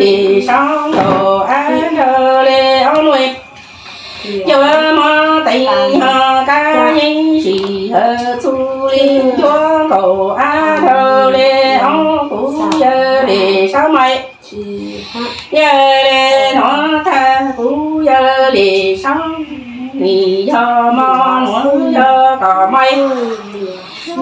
li sab nkaus ab nrag li ob nub. Yuav mov teev ho kab yeeb sim hawv txuj li cuab nkaus ab nrag li ob kuv yawg li sab mais. Yawg li nuav tag kuv yawg li sab nim yog mov nuav yog kom mais.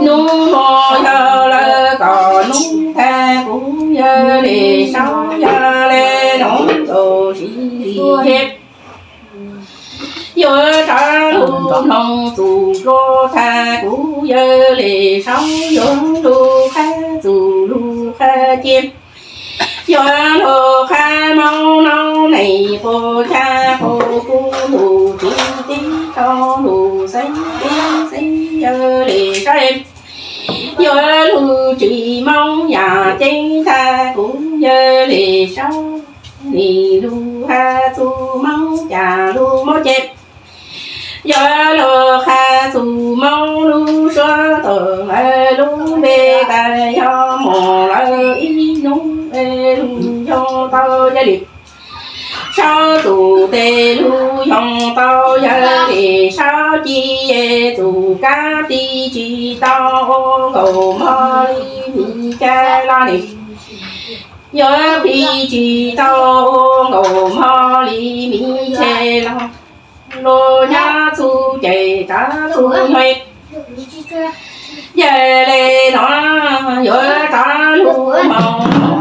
Nub nuav yog lawv kom nub tag kuv yawg li sab yawg li nuav nkaus siv li yeb. Yuav rov lug mloog txuj dlua tag kuv yawg li sab yuav lug qha txuj lug qha cia. Yuav lug qha Moob noob neej quas tshab quas kub lug tsis tib rau lug xeeb tib xeeb yawg li sab. Yuav lug tsis Moob yam ceeb tag kuv yawg li sab nim lug qha txuj Moob cas lug mob ces. Yuav lug qha txuj Moob lub suab tog lawv lub npe tas yog mus lawv ib hnub lug yoo tau yawg li sab txuj tes lug yoo tau yawg li sab ci es txuj kab ti tsis tau ua nkaus mog li mi cas los li. Yuav pib tsis tau ua nkaus mog li mi ces los luag nyob txuj ces tsav txuj nyuag. Yawg li nuav yuav rov lug moog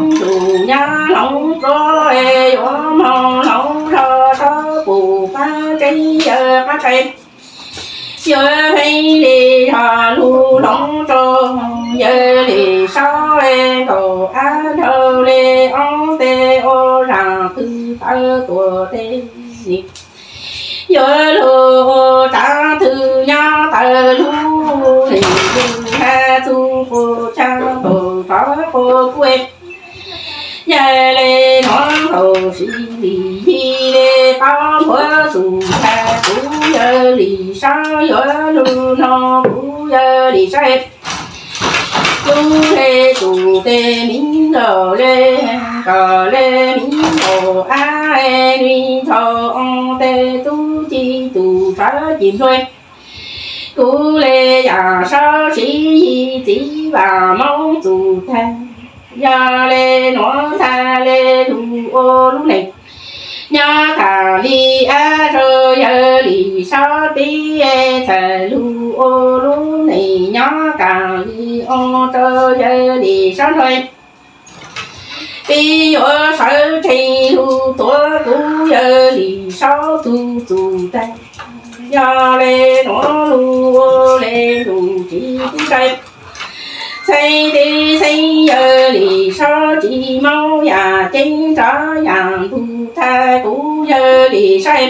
ntsuj nyob hloov tsuab es yuav moog hloov zog sab pum pab tseeb yawg qab tshais. Yuav pheej li zog lug hloov rau yawg li sab nkaus ab nrag li ob teg ua zag twg tawv tuam teg li. Yuav lug ua tsav twg nyob tawm lug li lug hab txug quas tshab nkaus rov quas kub. Yawg li nuav nkaus siv li yig li paub npuav txuj tag kuv yawg li sab yuav lug no kuv yawg li sab. Lub le txuj tes miv nkaus le nkaus le miv nkaus ab li nkaus ob teg tub ci tug tshawv ci nplua. Kuv le yam sab siv yig txiv vam Moob txuj tag. Yawg li nuav tag le lug ua lub neej nyob kam li ab rau yawg li sab pib txhaj lug ua lub neej nyob kam li ua rau yawg li sab nrag. Pib yuav sawv tsees lug tuav kuv yawg li sab tug txuj tag. Yawg li nuav lug ua le lug tsis tib nqe. Xeeb tib xeeb yawg li sab tsis Moob yam ceeb nrov yam ntug tag kuv yawg li sab.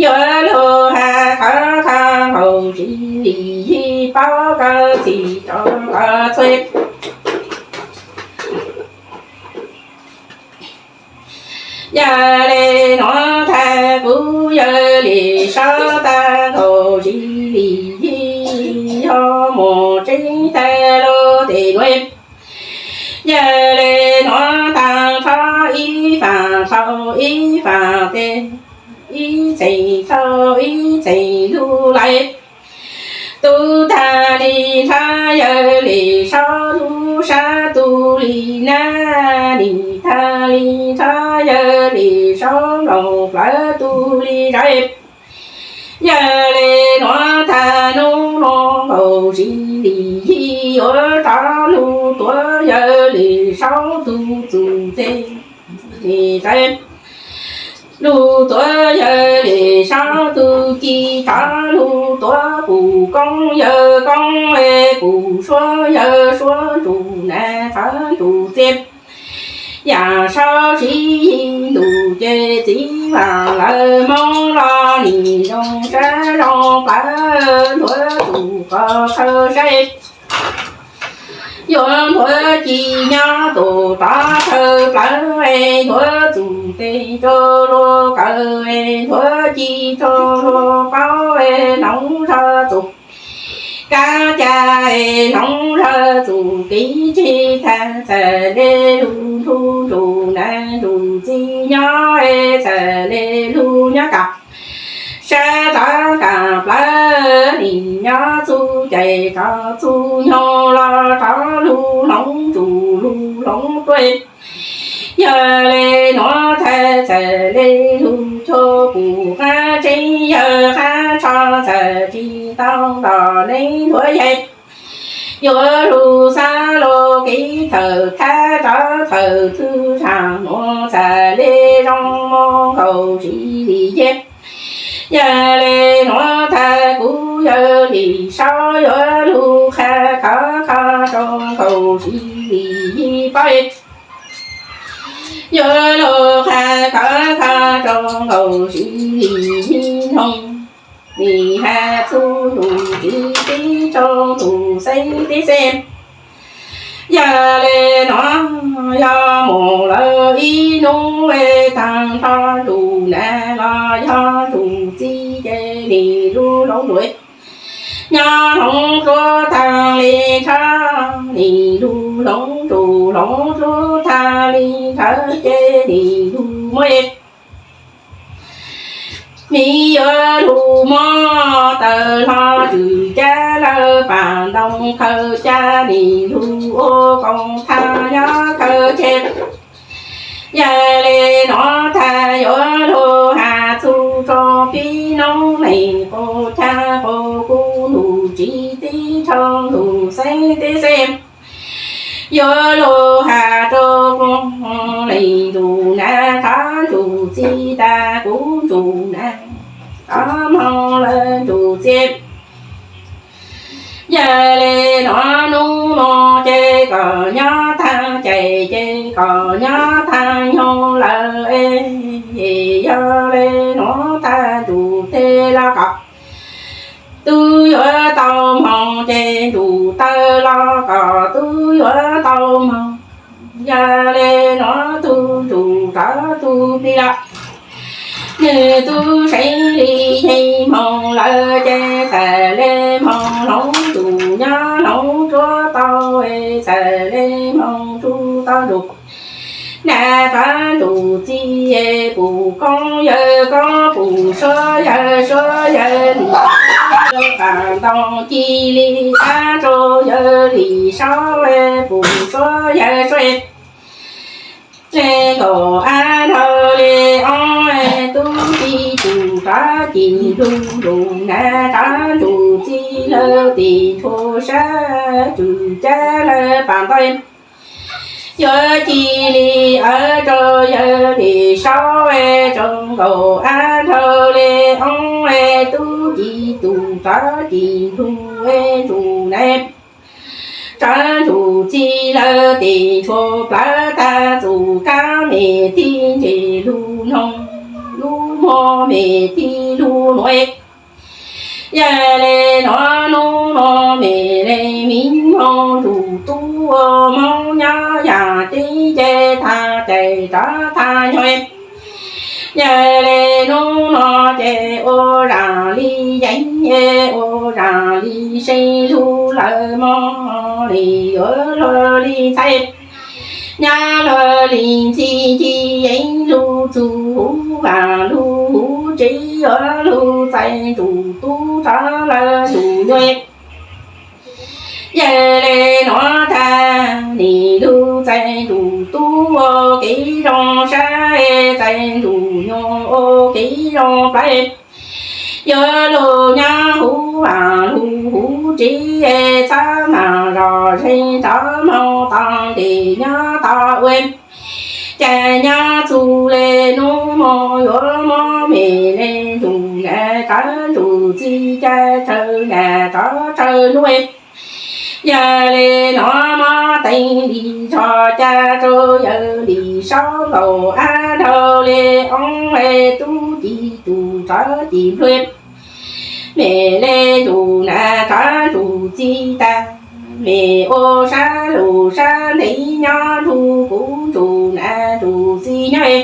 Yuav lug has qhov qha nkaus tsis li yig paub kaw txhim rau qhov txhua. Yawg li nuav tag kuv yawg li sab tag nkaus tsis li yig yog mus tseeb tag lug tes nuav. Yawg li nuav tag rho ib fam rhau ib fam tes, ib txheej rhau ib txheej lug lais. Tub tag li nrhab yawg li sab lub sab tug li nab, nim tag li nrhab yawg li sab nkaus plawv tug li zais. Yawg li nuav tag nub nuav nkaus tsis li yig yuav rov lug tuav yawg li sab tug txuj teg li zais. Lug tuav yawg li sab tug ci, rov lug tuav pum koob yawg koob, pum suab yawg suab, ntsug nas txhawv ntsug txiaj. Yam sab siv yig ntuj ces txiv vam lawv Moob los nim zoo sab zoo plawv, nthuav txuj qhov chaw saib. Yuav nthuav ci nyob tus rov chaw plawv, nthuav txuj teg rau luag kaw, nthuav ci rau luag paub, hloov zog txuj Kab ca es hloov zawg txuj kev tseg tag, txawm le lug nrug ntsum nam ntsum txiv nyob es txawm le lug nyob kam sab tod kam plawv, nim nyob txuj cai rov txuj nyoog los rov lug hloov ntsum lug hloov ruaj. Yog le nuav tag txawm le lug cuag pum qaab tseeb, yawg qaab tsho txawm tsis tau nrog neeb ntuav yaig. Yuav lug xaav lug kev thawm khab rov thawm twg, zaaj nuav txawm le zoo moog nkaus tsis li yeg. Yog le nuav tag kuv yawg Lis Saub yuav lug qha khov kho rau nkaus tsis li yig paub. Yuav lug qha khov kho rau nkaus tsis li yig noog, nim has txug ntsum txiv teb rau ntsum xeeb teb xeeb. Yog le nuav yog moog lawm ib nub es taag nrho ntsum nam los yog ntsum txiv ces nim lug hloov ntsum, nyob hloov dluab taag le nrho, nim lug hloov ntsum hloov dluab taag le nrho ces nim lug muab miv yuav lug muab tawm hlo tswm cab lawm, pam ntoo khaws cab nim lug ua koom thaaj nyob khaws ceg. Yog le nuav thaaj yuav lug has txug rua pib noob neeg quas cag quas kub ntsum txiv teb rau ntsum xeeb teb xeeb. Yuav lug has rua kuv leej ntsum nam rov ntsum txiv tag, kuv ntsum nam rov moog lawm ntsum txiv. Yog le nuav nub nuav ces kom nyob taag cai ces kom nyob taag nyoog lawm es, yog le nuav tag ntsum teg los kom tub yuav tau moog ces ntsum taw los kom tub yuav tau moog. Yog le nuav tug ntsum rov tug plig los nwg tub seev li yeej moog lawm ces txawm le moog hloov ntsum nyob hloov dluab tau es txawm le moog nrug tau ntsum nam rov ntsum txiv es pum koob yawg koob pum suab yawg suab yawg lim, pam ntoo ci li ab rau yawg Lis Saub es pum suab yawg suab. Le nkaum ab dhau le oob es tub ci tus rov ci nrug ntsum nam rov ntsum txiv lawm tim nrua sab tswm cab lawm pam ntau. Yuav ci li ab rau yawg Lis Saub es rau nkaum ab dhau le oob es tub ci tus rov ci nrug es ntsum nam rov ntsum txiv lawm tim nrua plawv tag txuj kab mem tij ntse lug noog, lub muag mem tij lug nuav. Yog le nuav nub nuav mem le miv moog ntsum tub ua moob nyob yaam teb ces taag cai rov taag nyoog. Yog le nub nuav ces ua zaam li yeev, ua zaam li see lug lawm moog li yuav luag li ntxhais. Nyob luag li ntxhi ci yeev lug txug huv vaam lug huv tsev yuav lug txais ntsum tub rov lawm ntsum nyuj. Yog le nuav taag nim lug txais ntsum tub ua kev zoo sab, txais ntsum nyuj ua kev zoo plawv. Yuav lug nyob huv vaam lug huv tsev, txhob maam zog zeeg rov moog tog ntes nyob tog ua. Cas nyob txug le nub moog yuav mob mem le ntsum nam rov ntsum txiv, cas tsawg nam rov tsawg nub. Yog le nuav mob teev li zog, cas rau yawg Lis Saub nkaum ab dhau le oob, tub ci tus rov ci nplua. Mem le ntsum nam rov ntsum txiv tag, mem ua sab lug sab ntev nyob nrug kuv ntsum nam ntsum txiv nyob.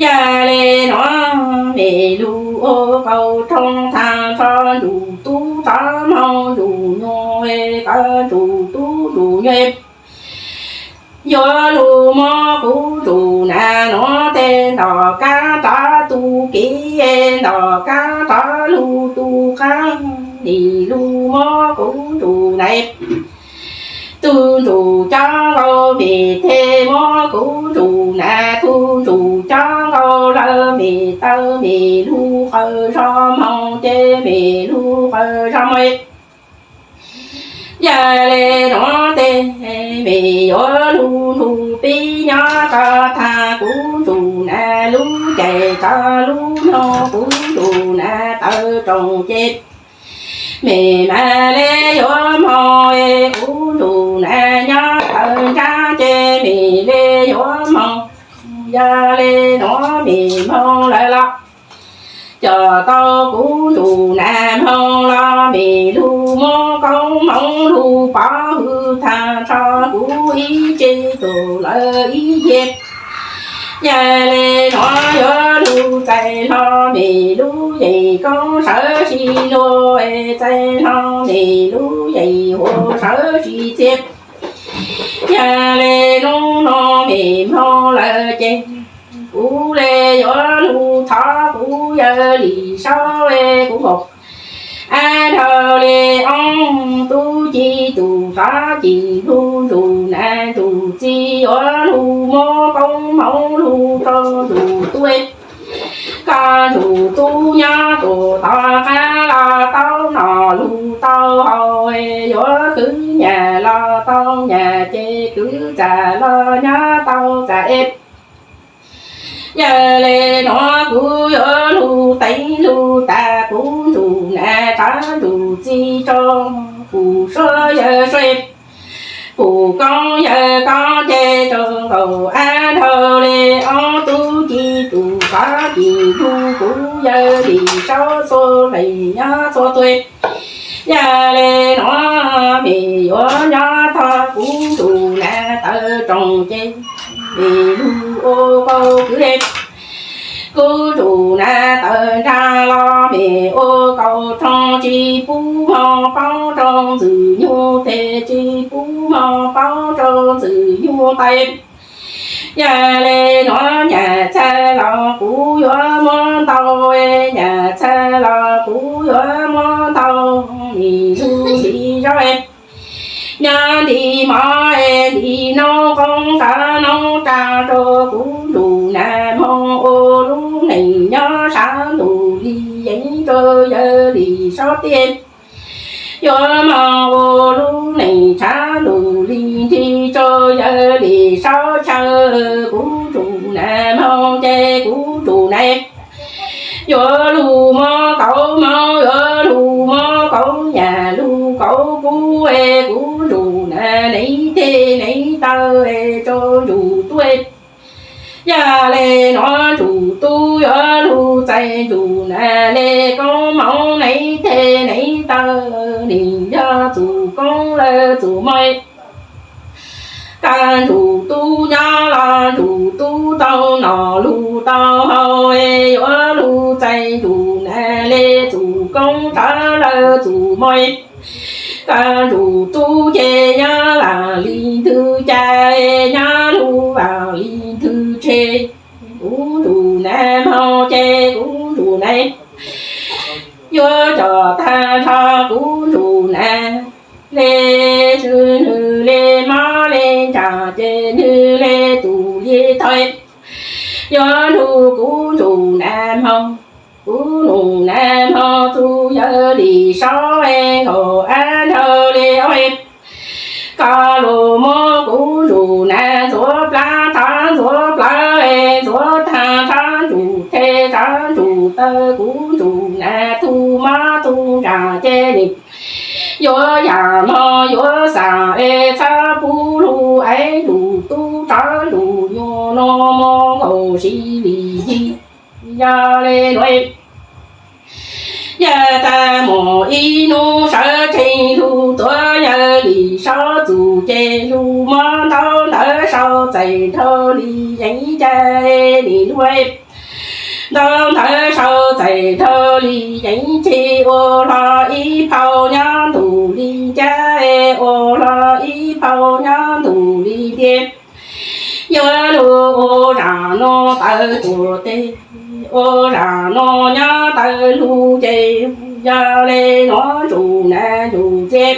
Yog le nuav mem lug ua kaus roog taag nrho ntsum tub tub tov moog ntsum nyuj, koj ntsum tub ntsum nyuj. Yuav lug muab kuv ntsum nas nuav tes ntom kab rov tu kev, ntom kab rov lug tu qaab, nim lug muab kuv ntsum nas. Tug ntsum cov nkaus mem tes muab kuv ntsum nas, tug ntsum cov nkaus lawm mem taw, mem lug qawm zog moog ces mem lug qawm zog moog. Yog le nuav tes mem yuav lug nrug peb nyob koj tag, kuv ntsum nas lub caij tag lub nyoog, kuv ntsum nas taw rooj ces mem mas le yuav moog, kuv ntsum nas nyob taw nraab ces mem le yuav moog. Yog le nuav mem moog lawm los coj tau kuv ntsum nas moog los mem lug muab koob hmoov lug pov hwm tag nrho kuv ib tse tus lawv ib ce. Yog le nuav yuav lug txais hlo mem lub yeej koob sawv tsis luag, txais hlo mem lub yeej huv sawv tsis txia. Yog le nuav nuav mem moog lawm ces kuv le yuav lug thov kuv yawg Lis Saub, kuv nkaus ab dhau le oob tub ci tus qab ci lug ntsum nas ntsum txiv yuav lug muab koob hmoov lug rau ntsum tub. Koj ntsum tub nyob rua tog qab los tau noj lug tau haus, yuav khwv nyaj los tau nyaj ces khwv txaj los nyob tau txaj es. Yog le nuav kuv yuav lug teev lug tas kuv ntsum nas rov ntsum txiv rau kuv suav yawg suav, kuv koob yawg koob ces rau nkaus ab dhau le oob tub ci tus qab ci lug kuv yawg Lis Saub txhua leej nyob txhua tug. Yog le nuav mem yuav nyob tog kuv ntsum nas taw rooj ces mem lug ua kaus kwv le. Kuv ntsum nas taw nraag los mem ua kaus roo tsis pub moog paub rau ntxwg nyug tes tsis pub moog paub rau ntxwg nyug taw. Yog le nuav nyaj txhaj los kuv yuav muab ntau, nyaj txhaj los kuv yuav muab ntau, nim lug li zaub nyob nti mov nti noob qoob qab noob tsaag rau kuv ntsum nas moog ua lub neej nyob sab ntuj li yeev rau yawg Lis Saub tiag. Yuav moog ua lub neej sab ntuj li nrig rau yawg Lis Saub chaw, kuv ntsum nas moog ces kuv ntsum nas yuav lug muab kauv moog, yuav lug muab kauv nyaj lug kauv kub, kuv ntsum nas neb teg neb taw rau ntsum tub. Yog le nuav ntsum tub yuav lug txais ntsum nas le koob moov neb teg neb taw, nim yog txug koob lawm txug moov. Koj ntsum tub nyob los ntsum tub tau noj lug tau haus, yuav lug txais ntsum nas le txug koob tawv lawm txug moov. Koj ntsum tub ces nyob lam li ntwg cai, nyob lug vam li ntwg tseg, kuv ntsum nas moog ces kuv ntsum nas yuav coj tag nrho kuv ntsum nas le, nwg le mob le ntsaag ces nwg le tus li thov, yuav nrug kuv ntsum nas moog. Kuv ntsum nas moog txug yawg Lis Saub nkaus ab dhau le ob, koj lug muab kuv ntsum nas ntxuav plab rov ntxuav plawv, ntxuav tag rov ntsum teg rov ntsum taw, kuv ntsum nas tug mob tug ntsaag ces nim yuav yaam moog yuav xaam es txhab pub lug es ntsum tub rov ntsum nyuj nuav moog nkaus si li yig. Yog le nuav yawg tag mus ib nub sawv tsees lug tuav yawg Lis Saub txug ces lug muab ntaub ntawv sau txais nrho li yeev cai li nuav. Ntaub ntawv sau txais nrho li yeeb tsis ua hlo ib phau nyob ntuj li ncab, ua hlo ib phau nyob ntuj li ntiaj. Yuav lug ua zam nuav tawv tuag teg, ua zam nuav nyob tawv lug ces, yog le nuav ntsum nas ntsum txiaj.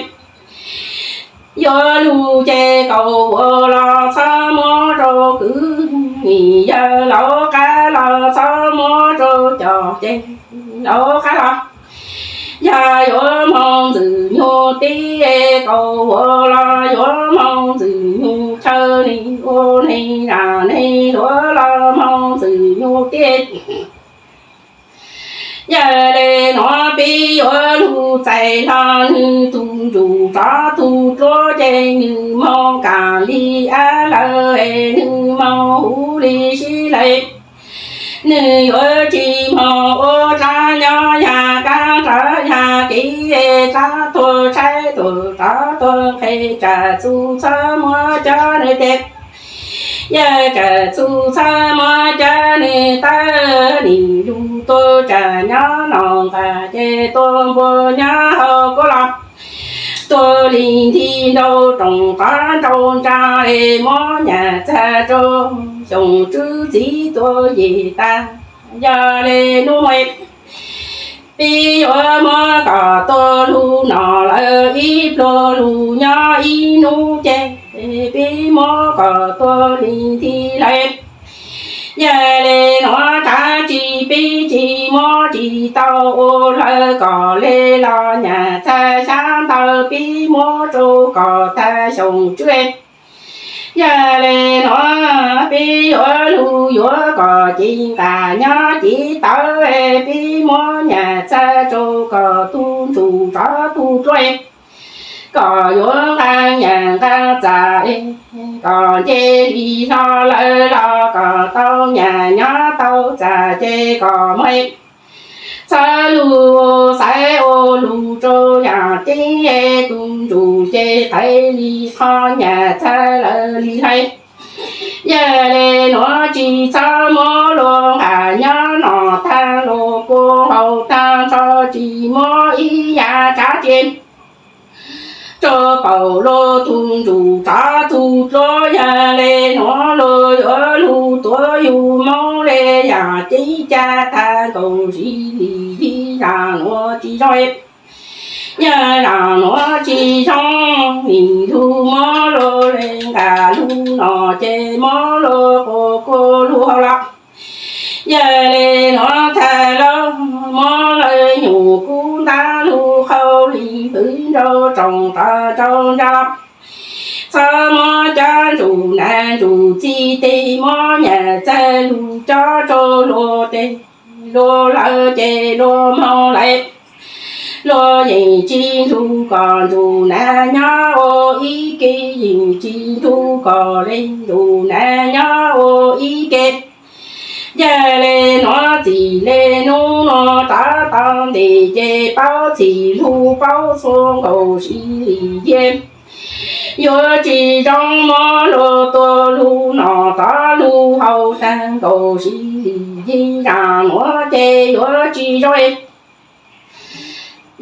Yuav lug ces kaum ua los txhob muab rau kwv, nim yawg laus qab los txhob muab rau cov ces, laus qab los. Yog yuav moog ntxwg nyug tib, kaum ua los yuav moog ntxwg nyug chaw, neeg ua neeg zam neeg hluav los moog ntxwg nyug tib. Yog le nuav peb yuav lug txais hlo nwg tug ntsuj tsov tug dluab ces nwg moog kaam li ab lawm, nwg moog huv li sib lawm. Nwg yuav tsis moog ua dlaab nyob yag kaab nrov yag kev, dlaab tuag tshaib tuag rov tuag nqeg, tsam txug txhob muab cov nwg teg. Yog tsam txug txhob muab cov nwg tawb, nim lug tuag tsam nyob noj nqaj ces tuag npua nyob hauv kuab los, tuag li nti nrau rooj qhov nrau ntsa, es muab nyam txag rau xyoo tswb txiv tuag yim tag. Yog le nuav peb yuav muab kom tuag lug noj lawm, ib pluag lug nyob ib nub ces peb muab kom tuag li nti lawm. Yog le nuav tag tsi peb tsis muab tsis tau ua lawm, kom le los nyam txag xyab ntawv peb muab rau kom tag xyoo tswb. Yog le nuav peb yuav lug yuav kom cev nqaj nyob cev tawv, peb muab nyam txag rau kom tug ntsuj tsov tug dluab, kom yuav nqaa nyam nqaa txag, kom nce li hlo lawm los kom tau nyam nyob tau txag ces kom muaj. Txhob lug xaiv ua lug rau yaam ceeb, tug ntsuj ces qhaiv li qhov nyam txag lawm li hlais. Yog le nuav tsis txhob muab luag nqaj nyob noj tag, luag kua haus tag nrho, tsis muab ib yaam tsav tsi rua paum luag tug ntsuj tsov tug dluab. Yog le nuav luag yuav lug tuav yug Moob le yaam ceeb ca tag nkaus sib li yig, zaam nuav tsis zoo. Yog zaam nuav tsis zoo, nim lug muab luag le nqaj lug noj ces muab luag kua kua lug haus los. Yog le nuav tag lug muab lawv nyuam kub ntab lug qhau li hwv nrau tsoom rov nrau ntsa los. Txhob muab cov ntsuj nas ntsuj txiaj teg, muab nyam txag lug cob rua luag teg, luag lawv ces luag moog lawm. Luag yeej tsis nrug kom ntsuj nas nyob ua ib ke, yeej tsis nrug kom le ntsuj nas nyob ua ib ke. Yog le nuav txij le nub nuav rov tau ntes ces paub txhij lug paub txhua nkaus sib li yig. Yuav tsis zoo muab luag tua lug noj rov lug haus tag nkaus sib li yig, zaam nuav ces yuav tsis zoo.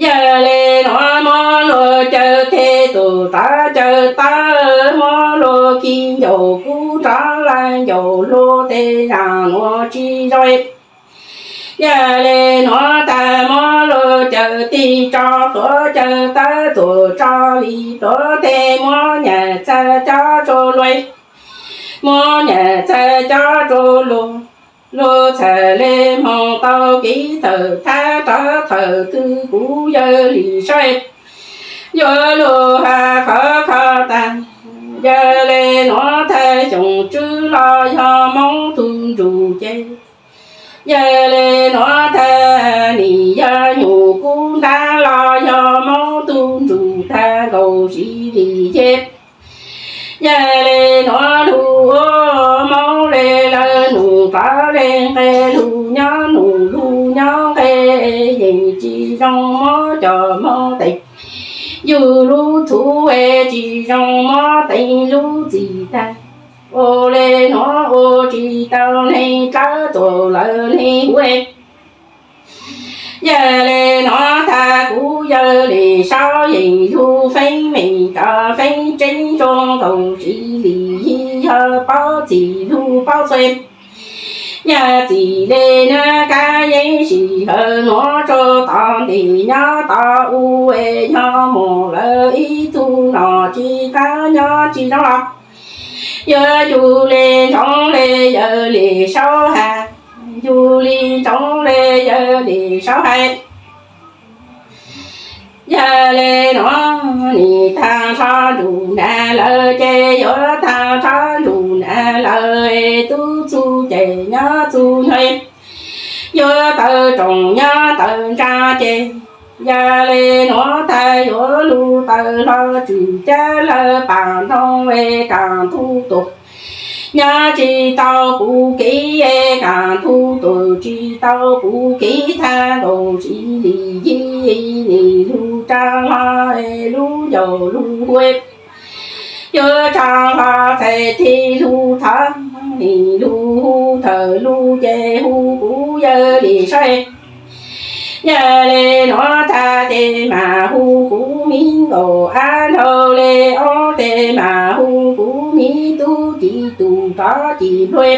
Yog le nuav muab luag cawm teg tus rov cawm tawv, muab luag khi ncaus kub rov lawv ncaus luag teg, zaam nuav tsis zoo. Yog le nuav tag muab luag cawm tig tso tuav cawm tawv tuag tso li tuav teg, muab nyam txag cob rua luag, muab nyam txag cob rua luag. Luag txhaj le moog tau kev thawm thab rov thawm twg kuv yawg li saib, yuav luag has qhov kho tag. Yog le nuav tag xyoo tswb los yog Moob tug ntsuj ces, yog le nuav tag nim yog nyuam kub ntab los yog Moob tug ntsuj tag nkaus sib li yig. Yog le nuav lug ua Moob le lawv num qhov le nqe lug nyob num lug nyob nqe, yeej tsis zoo muab cov Moob teem. Yug lub txhuv es tsis zoo muab teem lub txim tag. Ua le nuav ua tsis tau neeg dlawb tuam lawv neeg huv. Yog le nuav tag kuv yawg Lis Saub yeej lug feeb meej kawg feeb tseeb zoo nkaus tsis lim yig, yog paub txim lug paub txhua. Yog txim le nuav kab yeeb sij hawm nuav tso tod ntev nyob tod u, yog mus lawm ib tug no tsis qab nyob tsis zoo los. Yuav yug le ntsoov le yawg Lis Saub has, yug le ntsoov le yawg Lis Saub hais. Yog le nuav nim tag nrho ntsum nas lawm ces yuav tag nrho ntsum nas lawm, tub txug ces nyob txug hnub, yuav tawm rooj nyob tawm ntsa ces. Yog le nuav tag yuav lug tawm hlo tswm cab lawm pam nroo es kaam ntuj tuam nyob tsis tau puv kev, kaam ntuj tuam tsis tau puv kev tag nkaus tsis lim yig, nim lug tsaa hlo lub ncaus lug hu, yuav tsaa hlo txhais tes lug thov, nim lug hu thawm lug ces hu kuv yawg Lis Saub. Yog le nuav tag ces mas hu kuv miv nkaus ab nrhau le ob tes mas hu kuv miv tub ci tus rov ci nplua,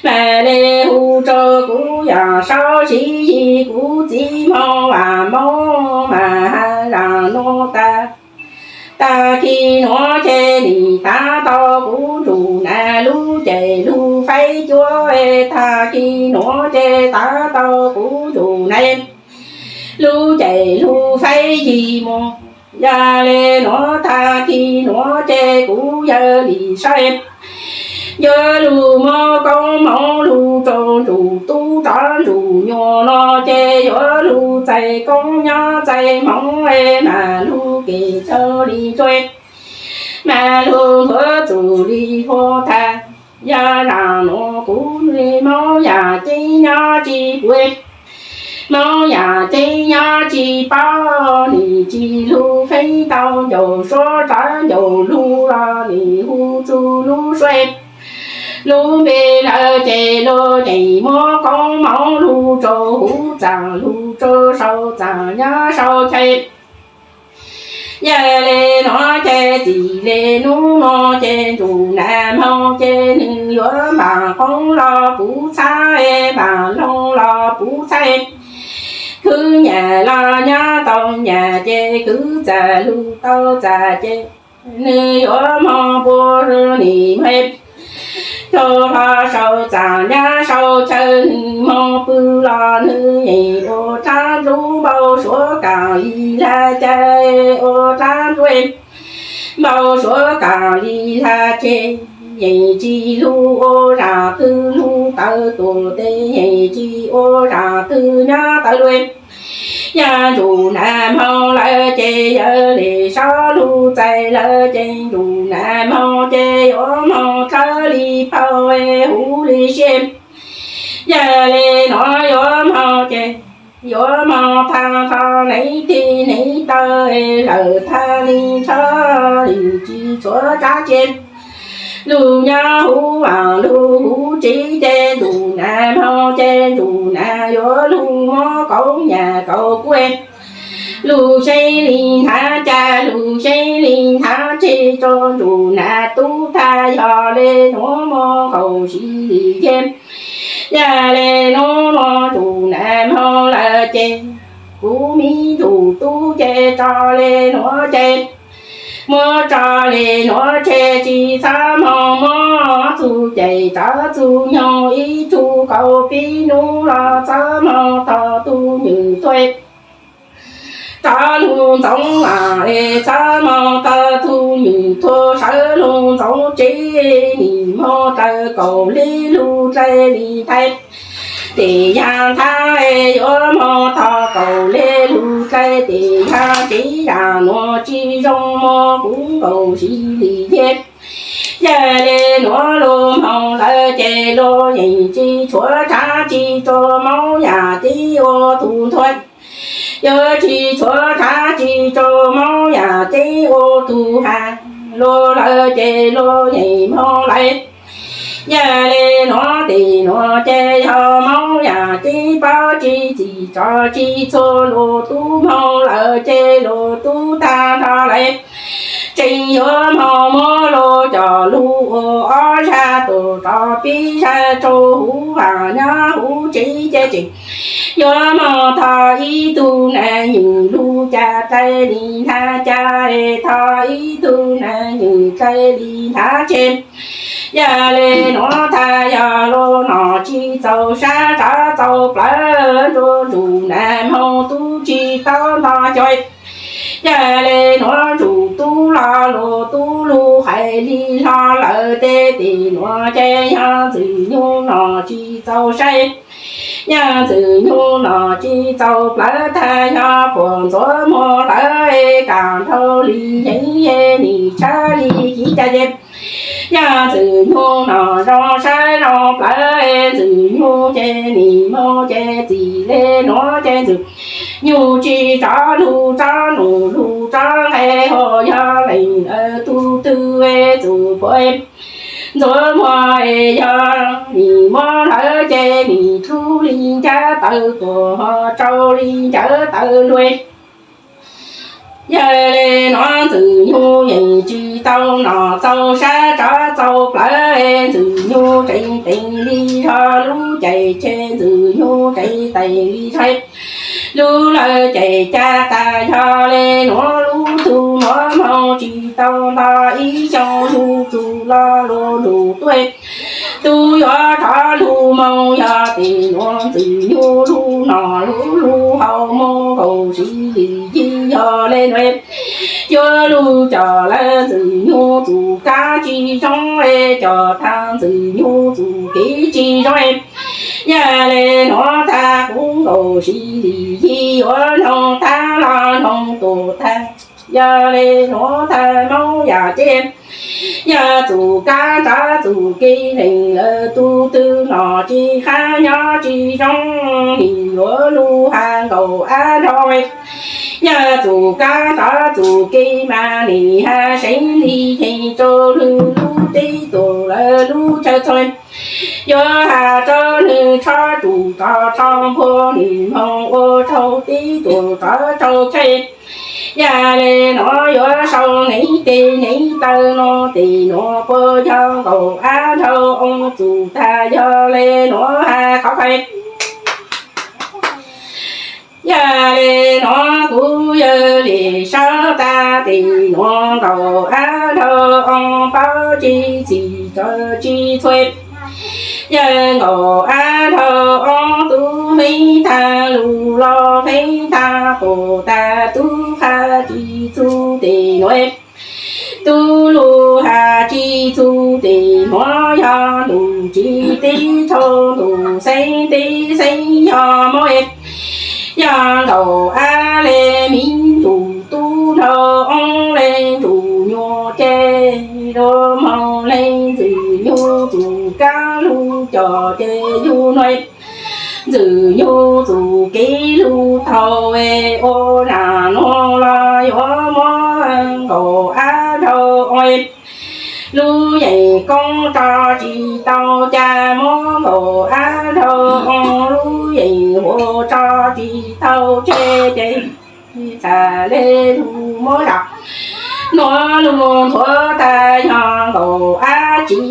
mas le hu rua kuv yaam saub siv yig kuv txiv Hmoob Vaj Moob mas has zaam nuav tag. Tag kis nuav ces nim tav tau kuv ntsum nas lub ceem lug faib cuab, tag kis nuav ces tav tau kuv ntsum nas lub ceem lug faib yig mus. Yog le nuav tag kis nuav ces kuv yawg Lis Saub yuav lug muab koob hmoov lug rua ntsum tub rov ntsum nyuas no ces yuav lug txais koob nyob txais hmoov mas lug kev txawj li tsuj, mas lug nthuav txuj li hu tag. Yog zaam nuav kuv le Moob Yaam Ceeb nyob tsis puv, Moob Yaam Ceeb nyob tsis paub, nim tsis lug feeb tau ncaus suab rov ncaus lug los nim hu txug lub suab lub npe lawm ces lug yeem muab koob hmoov lug rua huv txaam lug rua sau txaam nyob sau chaw. Yog le nuav ces txij le nub nuav ces ntsum nas Hmoo ces nwg yuav npaam qoob los puv txhab, npaam loo los puv txhab, khwv nyam los nyob tau nyam ces khwv txam lug tau txam ces nwg yuav moog npua nim me, tug hlo sau txaam nyob sau chaw, nwg moog pw los nwg yeem ua dlaab dlub npau suav kaam li laj ca, ua dlaab dlub npau suav kaam li laj ceg, yeej tsis lug ua zaam twg lug tawv tuam tes, yeej tsis ua zaam twg nyob tawv lug. Yog ntsum nas Hmoo lawm ces yawg Lis Saub lug txais lawm ces ntsum nas Hmoo ces yuav moog dlawb li phau huv li siab. Yog le nuav yuav moog ces yuav moog tag nrho neev tig neev taw, lawm tag li nrho lwm tsis tshuav tsab tsi. Lug nyob huv vaam lug huv tsev ces ntsum nas Hmoo ces ntsum nas yuav lug muab kauv nyam kauv kuj, lug seeb li hnab ca lug seeb li hnab tsi rua ntsum nas tub tag. Yog le nuav moog nkaus si li yeg, yog le nuav moog ntsum nas Hmoo lawm ces kuv miv ntsum tub ces tso le nuav ces, muab tso le nuav ces tsis txhob moog muab txug ces rov txug nyoog ib tug kaus pib nub los txhob moog tog tug nywm tuaj. Rov lug ntxoov es txhob moog tog tug nywm tuaj, sawv lug ntxoov tsev, nim moog raws kaum li lug dlai li nthaib. Tes yag nthab yuav moog tog kaum li lug dlai, tes yag tsev yam nuav tsis zoo moog kuv nkaus si li yeg. Yog le nuav lug moog lawm ces lug yeej tsis tshuav tsab tsi rua Moob Yam Ceeb ua tug nthuav, yuav tsis tshuav tsab tsi rua Moob Yam Ceeb ua tug has. Lug lawm ces lug yeej moog lawm. Yog le nuav tes nuav ces yog Moob Yam Ceeb paub tsi txim Tso tsis txhua lus tub moog lawm ces lus tub tag nrho lawm. Tseem yuav moog muab lug coj lug ua ob zag tus rov pib zag rau huv vaam nyob huv tsev ces tseem yuav moog thov ib tug nam nyoog lug ca dlaim li hnab ca, thov ib tug nam nyoog dlaim li hnab tseg. Yog le nuav tag yog lug nom tsis txaus sab tsav txaus plawv, ntsug ntsug nam moog tub tsis tau nto cov. Yog le nuav ntsug tub lo lug tub lug hais li hlo lawm tes tim nuav ces yog Ntxwg Nyoog nom tsis txaus saib. Yog Ntxwg Nyoog nom tsis txaus plawv tag yog puag ntxuav muag lawm, kaam nrau li yeev nim tshab li kiv ca ces. Yog Ntxwg Nyoog nom zoo saib zoo plawv, Ntxwg Nyoog ces nim moog ces txij le nuav ces Ntxwg Nyoog tsis rov lug tsob num lug tsob nqe hos yog leej tug twg txuj puam ntxuav muag es yog nim muab lawv ces nim dlub li ncav tawv tuam hos rau li ncav tawv nruas. Yog le nuav Ntxwg Nyoog yeej tsis tau nom txaus sab tsav txaus plawv, Ntxwg Nyoog tseem teem li zog lub caij tseg, Ntxwg Nyoog tseem teem li zog lub lawv caij ca tag. Yog le nuav lub tug muab moog tsis tau nto ib xyoos lug txug lo lug lug tuaj. Tub yuav rov lug moog yog tim nuav Ntxwg Nyoog lub nom lub lub hau moog nkaus si li yig yog le nuav. Yuav lug coj lawv Ntxwg Nyoog txuj kab tsis zoo, coj tag Ntxwg Nyoog txuj kev tsis zoo. Yog le nuav tag kuv nkaus si li yig yuav noog tag los noog tuag tag. Yog le nuav tag moog yam ces yog txuj kab nrov txuj kev leej lawv tug twg los tsis qab nyob tsis zoo, nim yuav lug has nkaus ab nrho. Yog txuj kab nrov txuj kev mas nim has seev li yeej rau lwm lub teb tuam lawv lub chaw txog. Yuav has rau nwg tshob tsuj tso tshob npuag nim moog ua rau teb tuam rov rau chaw. Yog le nuav yuav sau neev tes neev taw nuav tes nuav puas yog nkaus ab nrhau oo txuj tag. Yog le nuav has qhov kawg. Yog le nuav kuv yawg Lis Saub tag tes nuav nkaus ab nrhau oo paub tsis txim txawv tsis txhua. Yog nkaus ab nrhau oo tub meej tag lug los meej tag pum tag tub has tsis txug tes nuav. Tub lug has tsis txug tes nuav yog ntuj tsis teb tshau ntuj xeeb teb xeeb yog mob. Yog nkaus ab le miv ntuj tub nrhau oo le ntuj nyuas ces lug moog le Ntxwg Nyoog txuj kab lug coj ces yug nuav. Ntxwg Nyoog txuj kev lug thaus ua zag nuav los yuav muab nkaus ab nrhau oo. Lub yeej koob tso tsis tau ca muab nkaus ab nrhau oo, lub yeej huam tso tsis tau tseg ces txhaj le lug muab zag nuav lug nthuav tag. Yog nkaus ab tsi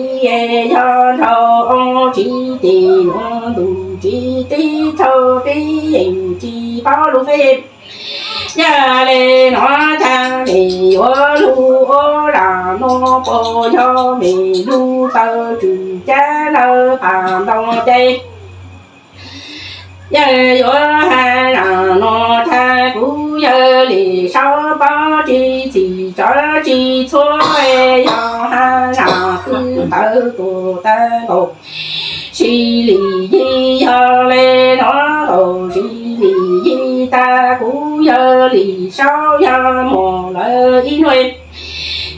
yog nrhau oo tsi tes nuav ntuj tsis teb tshau teb yeej tsis paub lug feb. Yog le nuav tag mej yuav lug ua zag nuav puas yog mej lug taw tswm cab lawv pam ntoo ces. Yog yuav has zag nuav tag kuv yawg Lis Saub paub tsis txim tso tsis txhua, yog has zag twb tawv tuag tag nkaus si li yig. Yog le nuav nkaus si li yig tag kuv yawg Lis Saub yog muaj lawv ib nuav.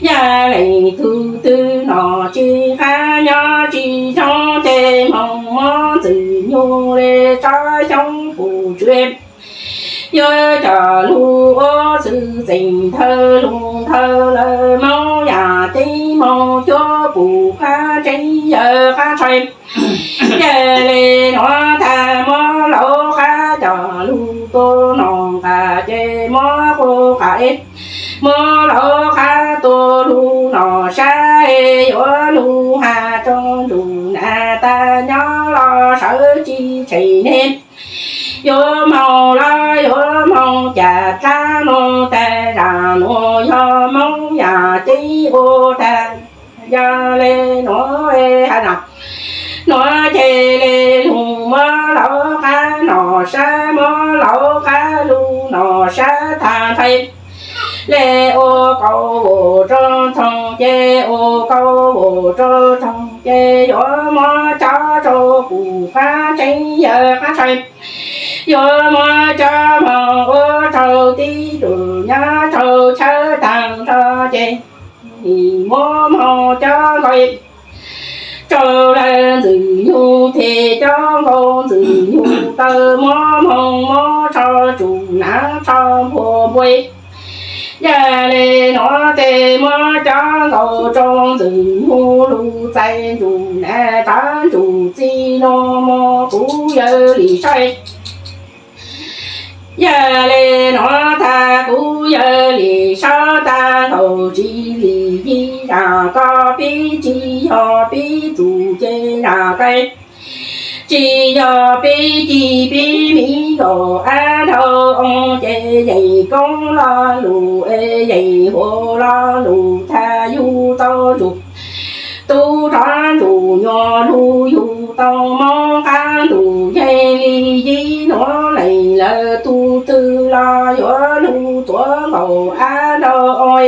Yog leej tug twg los tsis qab nyob tsis zoo ces moog muab Ntxwg Nyoog le tsob xyoob pum tsw. Yuav coj lug ua xwm txheej nthawv lug nthawv lawm, moog yam teb moog cuab pum qab tseeb yawg qab tshais. Yog le nuav tag muab laug qab coj lug Tus nom nqa ces muab qus qab, muab laub qab tus lug nom sab, yuav lug has rau ntsuj nam tag nyob los sawv tsis tsheej ne. Yuav moog los yuav moog cas dlaab nuav tag zag nuav yog Moob yam ceeb ua tag. Yog le nuav has zag nuav ces le lug muab laub qab nom sab, muab laub qab lug nom sab tag nrho. Le ua kauv vus rau tog ces ua kauv vus rau tog ces yuav muab cob rau kuv qaab tseeb yawg qaab tshais. Yuav muab cob moog ua rau tib tug nyob rau chaw taag nrho ces muab moog cob nkaus rau lawv Ntxwg Nyug, tes cob nkaus Ntxwg Nyug taw, muab moog muab rho tsuj nam rho npua npua. Yog le nuav tes muab cob nkaus rau Ntxwg Nyug lug txais ntsuj nam rov ntsuj txiv nuav moog kuv yawg Lis Sab. Yog le nuav tag kuv yawg Lis Sab tag nkaus tsis li yig zag koj pib, tsis yog pib txuj ces zag koj, tsis yog pib ci pib miv nkaus ab nrau oo ces yeej koob lo lug es yeej huv lo lug tag yug tau ntsuj tub rov ntsuj nyuas lug yug tau Moob qab ntuj yeej li yig nuav leej lawv tug twg los yuav lug tuav nkaus ab nrau oo.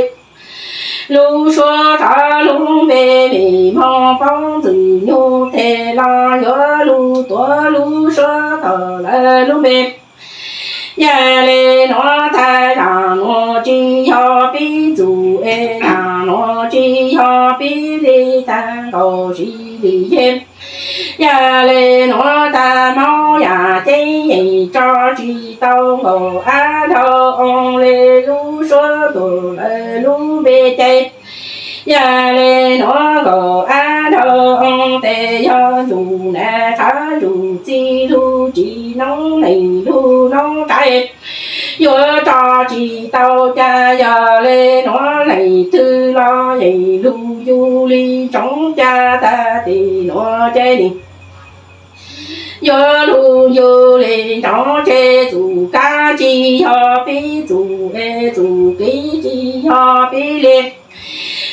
Lub suab rov lub npe mej moog poob Ntxwg Nyug tes los yuav lug tuav lub suab tau lawv lub npe. Yog le nuav tag zag nuav tsis yog pib txuj es zag nuav tsis yog pib li tag nkaus tsis li yig. Yog le nuav tag Moob yam ceeb yeej tso tsis tau nkaus ab nrau oo le lub suab tau lawv lub npe ces. Yog le nuav nkaus ab nrau oo tes yog ntsuj nam rov ntsuj txiv lug tsis noob neeg lug noob tsaib. Yuav tso tsis tau cas yog le nuav leej twg los yeej lug yug li ntsoov cas tag tim nuav ces li. Yuav lug yug li ntsoov ces txuj kab tsis yog pib txuj es txuj kev tsis yog pib li.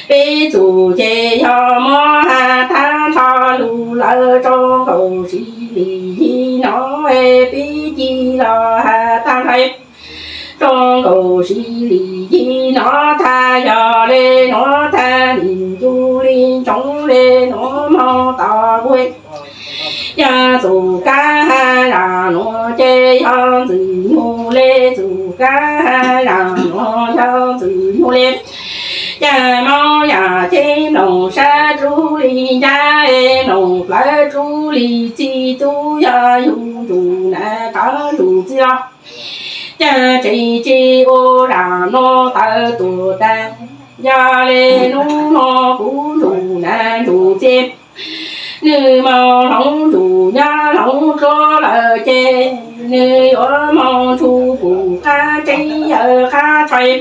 Pib txuj ces yog muab has tag nrho lug lawm rau nkaus tsis li yig nuav es pib ci los has tag nrho rau nkaus tsis li yig nuav tag yog le nuav tag nim yug li ntsoov le nuav moog tau ua. Yog txuj kab has zag nuav ces yog Ntxwg Nyug le, txuj kab has zag nuav yog Ntxwg Nyug le. Cas Moob yam ceeb mloog sab rub li ncaj, mloog plawv rub li txij, tub yog yug ntsuj nam rov ntsuj txiv los. Cas tseem tsis ua zag nuav tawv tuag tag, yog le nub nuav kuv ntsuj nam ntsuj txiv. Nwg moog hloov ntsuj nyob hloov dluab lawm ces nwg yuav moog tshuj kuv qaab tseeb yawg qaab tshais.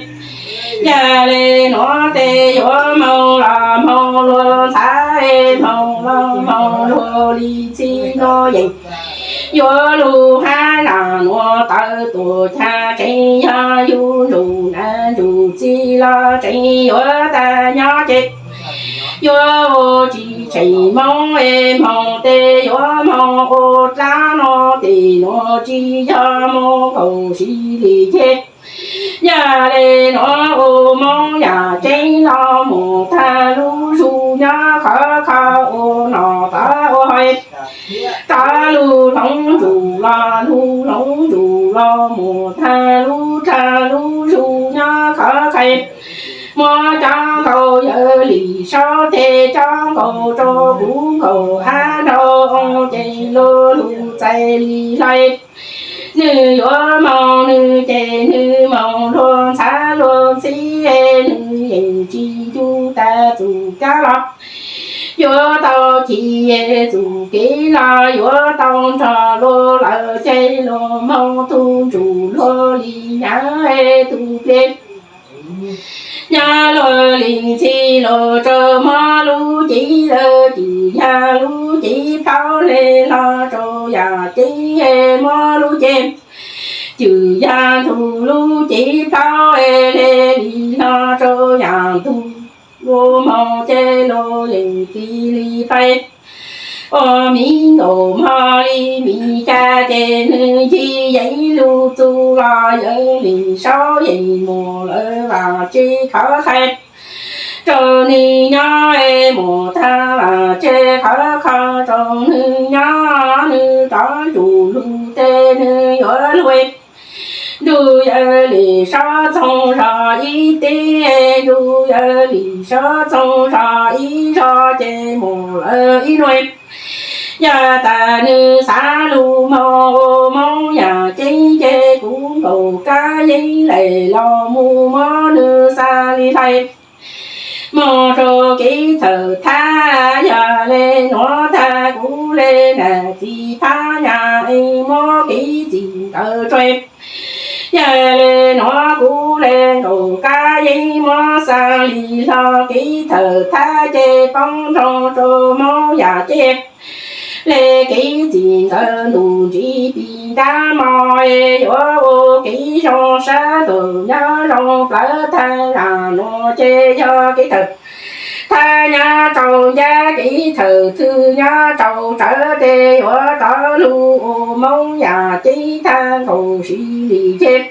Yog le nuav tes yuav moog los moog luag ntxhab, moog los moog luag li txij nuav yeej yuav lug hab zag nuav tawv tuag. Cas tseem yog yug ntsuj nam ntsuj txiv los tseem yuav tag nyob ces yuav ua tsis tsheej Moob es moog tes yuav moog ua dlaab nuav tim nuav tsis yog moog nkaus tsis li yig. Yog le nuav ua Moob yam ceeb los mus tag lub zug nyob khov kho ua nom tod ua hais. Rov lug hloov ntsuj los lug hloov ntsuj los mus tag lub rag lub zug nyob khov kho. Muab cob nkaus yawg Lis Saub tes cob nkaus rau kuv nkaus hab nrau oo ces luag lug txais li hlais. Nwg yuav moog nwg ces nwg moog luag ntxhab luag ntxhib, nwg yeej tsis ncu tag txuj kab los. Yuav tau chim txuj kev los yuav tau nrog luag lawm, ces luag moog tug ntsuj luag li nyav tug pliag. Nyav luag li ntxhi luag rua mob lub cev lawm, cwj yag lub cev plhaub le hlo rua yam cev mob lub cev. Cwj yag ntug lub cev plhaub le li hlo rua yam ntug, luag moog ces luag yeej tig li pais. Ua miv nkaus mog li miv ca ces nwg ncig yeev lug txug los yawg Lis Saub yeej muaj lawv vaam tse khov kho rua nwg nyob, muaj tag vaam tse khov kho rua nwg nyob, nwg rov ntsug lug tes nwg yuav luag. Nrug yawg Lis Saub txoog zog ib teb, nrug yawg Lis Saub txoog zog ib zog ces muaj lawv ib nuav. Yog tas nwg xaav lug moog ua Moob yam ceeb ces kuv nkaus kab yeeb lem los mus mob nwg xaav li hlais. Moog rua kev thawm thab, yog le nuav tag kuv le nam txiv phab nyas es muab kev txim ntawd tsua. Yog le nuav kuv le nkaus kab yeeb muab xaav li hlo kev thawm thab ces poob nroo rua Moob yam ceeb. Le kev txim ntawd ntuj ntsig pis nrab mog, yuav ua kev zoo sab ntug nyob zoo plawv tag zag nuav ces yog kev thawm thab nyob rau ncaj, kev thawm thwj nyob rau tsawv tes yuav rov lug ua Moob yam ceeb tag nkaus si li ces.